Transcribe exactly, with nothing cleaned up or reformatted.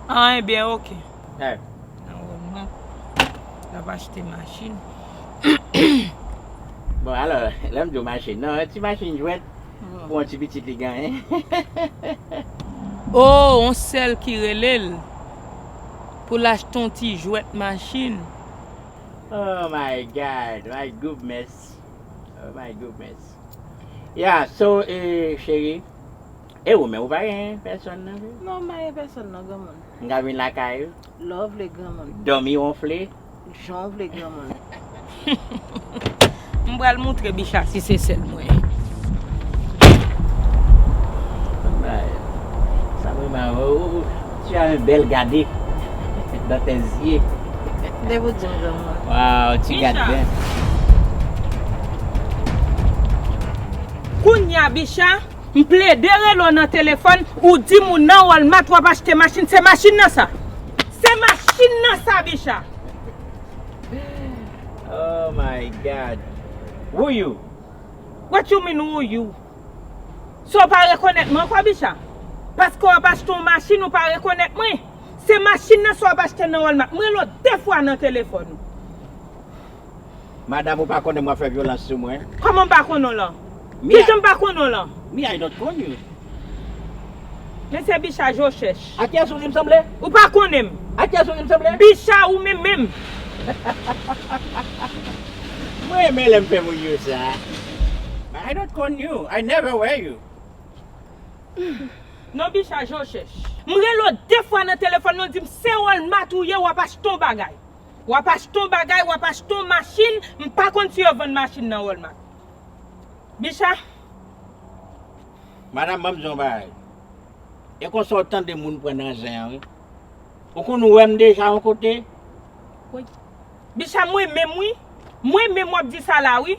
Ah, ebyen, oke. Nan Walmart, l ap achte machin. Bon, alò, lè m di w machin, non, yon ti machin jwèt pou yon ti pitit li genyen. Oh, yon sèl ki rele l pou l achte yon ti jwèt machin. Oh my God, my goodness. Oh my goodness. Yeah, so, eh, cheri, e ou menm, ou pa gen pèsòn nan vi? Non, m pa gen pèsòn nan, granmoun. M ka vin lakay ou? Lè w vle, granmoun. Dòmi wonfle? Jan w vle, granmoun. M pral moutre Bicha si se sèl mwen. Sa mwen ma, oh, oh, oh, tu as un bel gade dans tes yeux. Depi w di m granmoun. Wow, tu gade bien. Kounye a, Bicha, m plede rele w nan telefòn, ou di m ou nan Walmart w ap achte machin, se machin nan sa. Se machin nan sa, Bicha. Oh my God. Who you? What you mean, who you? So w pa rekonèt mwen ankò, Bicha? Paske w ap achte yon machin, ou pa rekonèt mwen? Se machin nan sa w ap achte nan Walmart. Mwen rele w de fwa nan telefòn ou. Madanm, ou pa konnen m w ap fè vyolans sou mwen? Kòman m pa konnen w lan? Kijan m pa konnen w lan? Me, I don't know you. Men se Bicha je w chèch. A kiyès ou di m sanble? Ou pa konnen m. A kiyès ou di m sanble? Bicha ou menm menm. Mwen renmen lè m fè moun yo sa. I don't know you. I never wear you. Non, Bicha je w chèch. M rele w de fwa nan telefòn nan, w di m se Walmart ou ye, w ap achte yon bagay. W ap achte yon bagay, w ap achte yon machin, m pa konn si yo vann machin nan Walmart. Bicha. Madanm, ban m di w yon bagay. E konsa w tande moun pran nan zen an, wi. Ou konn wè m deja yon kote? Wi. Bicha, mwen menm, wi. Mwen menm w ap di sa la, wi.